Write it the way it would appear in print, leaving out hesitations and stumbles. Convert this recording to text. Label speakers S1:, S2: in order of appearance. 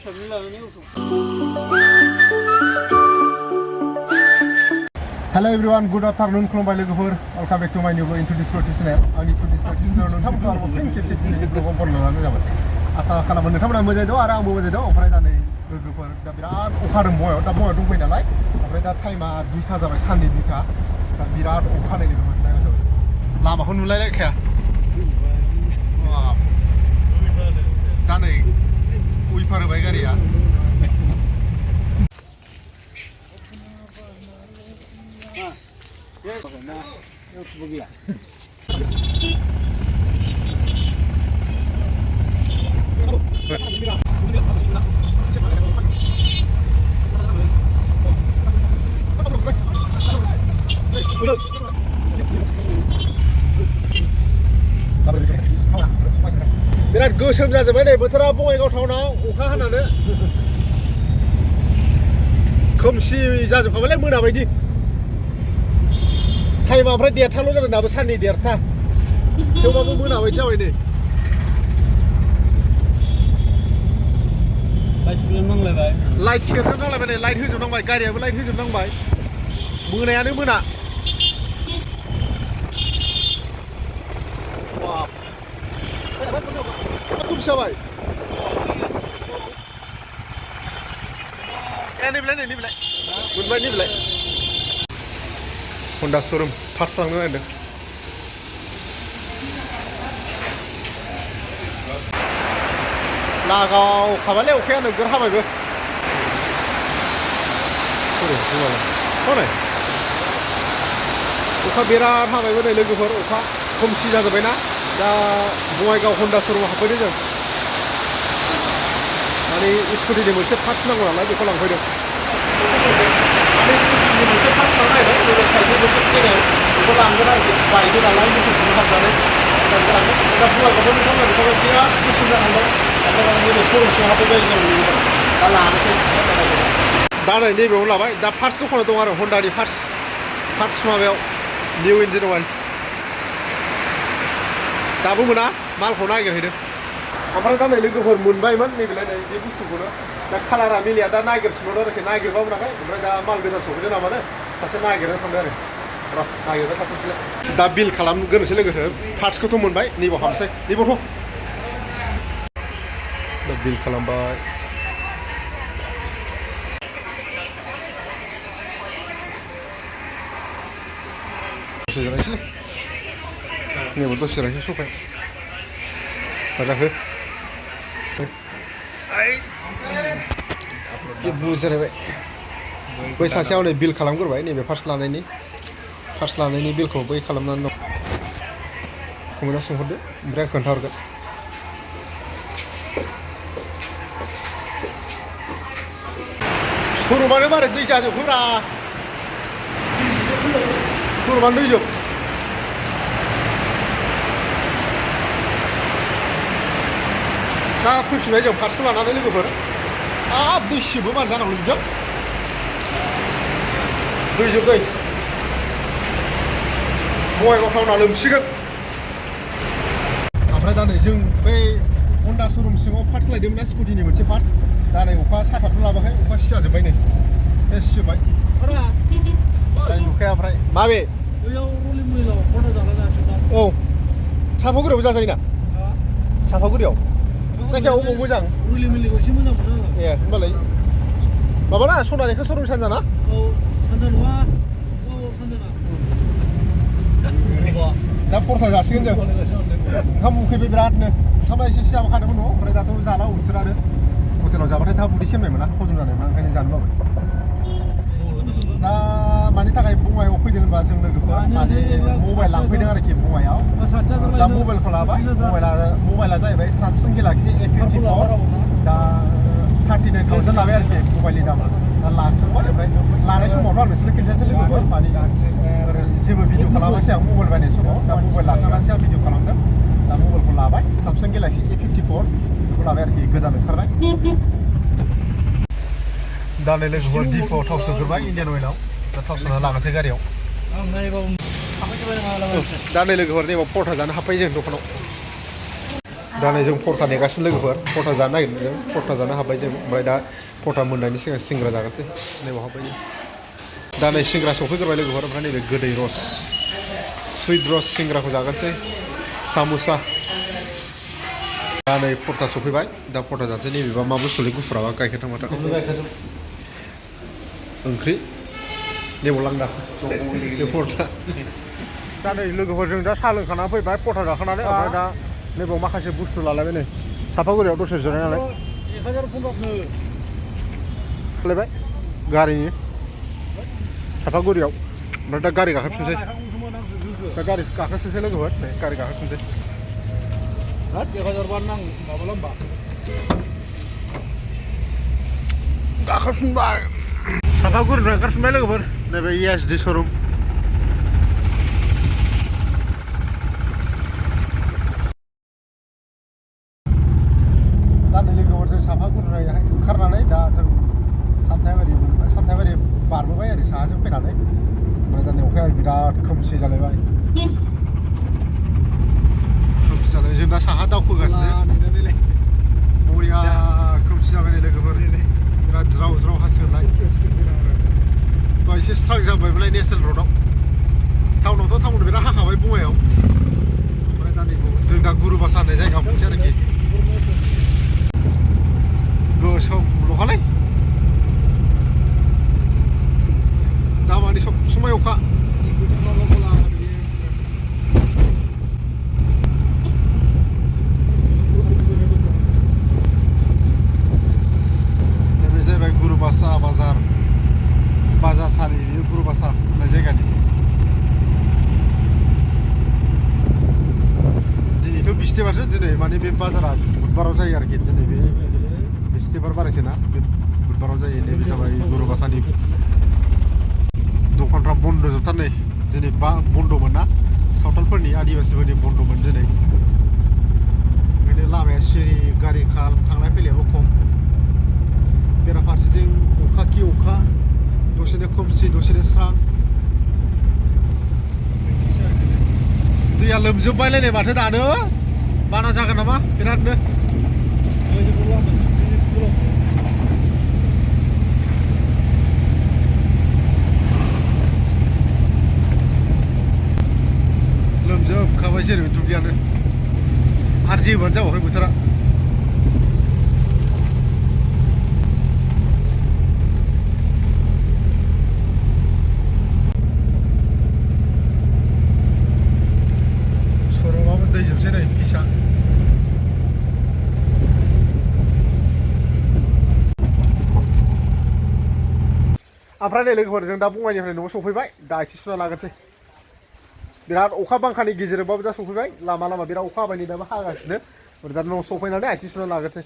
S1: Hello everyone, good afternoon. Welcome back to my new vlog into this channel. Ani to this channel nonton kamu pun kecil ini vlog pembuatan jaman. Asal kalau menonton kamu mesti doa, orang mesti doa. Operai dah ni grup dah birat. Ukar moyo, dah moyo dong pun dah lagi. Operai dah thai ma duita zaman sandi duita. Dah birat ukar ni tu. Lama pun mulai lagi ya. Wah. Dah ni, uipar baik gari ya. Birat gosom जाजोबबाय नै बोथोरा बङाइगाव टाउनाव अखा हानानै खोमसि जाजोबखाबायलै मोना बायदि टाइमा ओमफ्राय देरथाल' जादों दाबो साननै देरथा थेवबाबो मोना बायदि जाबाय नै लाइट सेरजोबनांलायबाय नै लाइट होजोबनांबाय गारियाबो लाइट होजोबनांबाय मोनायानो मोना खोमसि जाबाय नैबेलाय मोनबाय नैबेलाय Honda showroom parts लांनो नागिरदों लागाव खाबालै अखाया नोगोर हाबायबो हनै अखा बिराद हाबायबो नै लोगोफोर अखा खोमसि जाजोब्बायना दा बङाइगाव Honda showroom हाबफैदों जों माने स्कुटिनि मोनसे पार्ट्स नांगौ नालाय बेखौ लांफैदों मोनसे पार्ट्स लांनो नागिरदों लोगो साइडनि मोनसे केनेल बेखौ लांगोन आरोखि बायदों नालाय मोसौखौनो हाबनानै दा बङाइगावआवबो नोंथांमोना बेखौ बिराद गुसु जानानै दं ओमफ्राय नैबे श'रुमसिङाव हाबफैबाय जों दा लानोसै दा नै नैबेयावनो लाबाय दा पार्ट्स दखानाव दं आरो हन्डानि पार्ट्स माबायाव निउ इन्जिन अइल दाबो मोना मालखौ नागिरहैदों ओमफ्राय दा नै लोगोफोर मोनबायमोन नैबेलाय नै बे बुस्थुखौनो दा कालारा मिलिया दा नागिरफिनबावदों आरोखि नागिरबा मोनाखै ओमफ्राय दा माल गोदान सफैदों नामानो सासे नागिरनो थांदों आरो र' नागिरबाय थाथ'नोसैलाय दा बिल खालामग्रोनोसै लोगोफोर पार्ट्सखौथ' मोनबाय नैबाव हाबनोसै नैबावथ' दा बिल खालामबाय दसे जिरायनोसैलै नैबाव दसे जिरायनोसै सफायाव मा जाखो बुजिरायबाय बै सासेयाव नै बिल खालामग्रोबाय नैबे पार्ट्स लानायनि बिलखौ बै खालामनानै दं कमेन्टआव सोंहरदो ओमफ्राय आं खोन्थाहरगोन श'रुमानो मारै दै जाजोबखोब्रा श'रुमानो दैजोब दा फैफिनबाय जों पार्ट्सखौ लानानै लोगोफोर हाब दै सिबो मार जानांगौ बिजों दैजोब दै बङाइगाव टाउना लोमसिगोन ओमफ्राय दा नै जों बै हन्डा श'रुम सिङाव पार्ट्स लायदोंमोन ना स्कुटिनि मोनसे पार्ट्स दा नै अखा साथाथ' लाबाखै अखा सिजाजोब्बाय नै सेस सिजोब्बाय ओमफ्राय नुखाया ओमफ्राय माबे औ सापागुरियावबो जाजायोना सापागुरियाव जायगायाव अबाव मोजां ए होनबालाय माबाना सनालेखा श'रुम सानजाना
S2: सानजा नङा सानजा
S1: दा परथा जासिगोन जों ओंखाम उखैबाय बिरादनो ओंखामा एसे जाखादोंमोन न'आव ओमफ्राय दाथ' जाला बोथोरानो हटेलाव जाबाथाय थाब उदै सेमनाय मोना हजम जानाय मोना ओंखायनो जानो बाबाय दा मानि थाखाय बङाइआव फैदों होनबा जों लोगोफोर माने मबाइल लांफैदों आरोखि बङाइआव दा मबाइलखौ लाबाय मबाइला जाहैबाय सामसुं गेलाक्सि A54 दा 39,000 लाबाय आरोखि मबाइलनि दामा दा लाखांबाय ओमफ्राय लानाय समावथ' आं नोंसोरनो खिन्थासै लोगोफोर माने जेबो भिडिअ खालामासै आं मबाइल बायनाय समाव दा मबाइल लाखांनानैसो आं भिडिअ खालामदों दा मबाइलखौ लाबाय सामसुं गेलाक्सि A54 बेखौ लाबाय आरोखि गोदान ओंखारनाय दा नै लोगोफोर डिफुआव थाव सोग्रोबाय इन्डियान अइलाव दा थाव सोना लागासै गारियाव दा नै लोगोफोर नैबाव परथा जानो हाबफै जों दखानाव दा नै जों परथा नेगासिनो लोगोफोर परथा जानो नागिरदों परथा जानो हाबबाय जों ओमफ्राय दा परथा मोननायनि सिगां सिंग्रा जागोनसै नैबाव हाबबाय जों दा नै सिंग्रा सफैग्रोबाय लोगोफोर ओमफ्राय नैबे गोदै रस सुइट रस सिंग्राखौ जागोनसै साम'सा दा नै परथा सफैबाय दा परथा जानोसै नैबेबा मा बुस्थुलै गुफुराबा गाइखेर थांबाथा ओंख्रि नैबाव लांदा बे परथा दा नै लोगोफोरजों दा साहा लोंखाना फैबाय परथा जाखानानै ओमफ्राय दा नैबाव माखासे बुस्थु लालायबाय नै सापागुरियाव दसे जिरायनानै
S2: 1015
S1: लायबाय गारिनि सापागुरियाव ओमफ्राय दा गारि गाखोफिनसै दा गारि गाखोफिनसै लोगोफोर नै गारि गाखोफिनसै
S2: 1000 बार नां माबा लम्बा
S1: गाखोफिनबाय सापागुरिनिफ्राय ओंखारफिनबाय लोगोफोर नैबे ESD श'रुम दा नै लोगोफोरजों सापागुरिनिफ्राय ओंखारनानै दा जों सामथाइबारि बारबोबाय ओरै साहाजों फैनानै ओमफ्राय दा नै अखाया बिराद खोमसि जालायबाय खोमसि जालाय जों दा साहा दावखोगासिनो बरिया खोमसि जाबाय नै लोगोफोर बिराद ज्राव ज्राव हासिगोनलाय एसे स्रां जाबायमोनलाय नेसनेल र'डआव टाउनावथ' टाउन बिराद हाखाबाय बङाइयाव ओमफ्राय दा नैबाव जों दा गुरुबासा होननाय जायगायाव मोनसे आरोखि गोसोमल'खालै दामानि सब समाय अखा नैबे जाहैबाय गुरुबासा बाजार सारि बेयो गुरुबासा होननाय जायगानि दिनैथ' बिस्थिबारसो दिनै माने बे बाजारा बुधबाराव जायो आरोखि दिनै बे बिस्थिबार बारायसो ना बे बुधबाराव जायो नैबे जाबाय गुरुबासानि दखानफ्रा बन्द' जोबथार नै दिनै बन्द'मोन ना सावथालफोरनि आदिबासिफोरनि बन्द'मोन दिनै ओंखायनो लामाया सिरि गारि थांलाय फैलायाबो खम बेराफारसेथिं अखा खि अखा दसेनो खोमसि दसेनो स्रां दैया लोमजोबबायलायनै माथो दानो बाना जागोन नामा बिरादनो लोमजोबखाबाय जेरै दुब्लियानो आरो जेबोआनो जाबावाखै बोथोरा सर'बाबो दै जोबसै नै फिसा ओमफ्राय नै लोगोफोर जों दा बङाइनिफ्राय न'आव सफैबाय दा आथिं सुना लागोनसै बिराद अखा बांखानि गेजेरजोंबाबो दा सफैबाय लामा बिराद अखा हाबाय नै दाबो हागासिनो दा न'आव सफैनानै आथिं सुना लागोनसै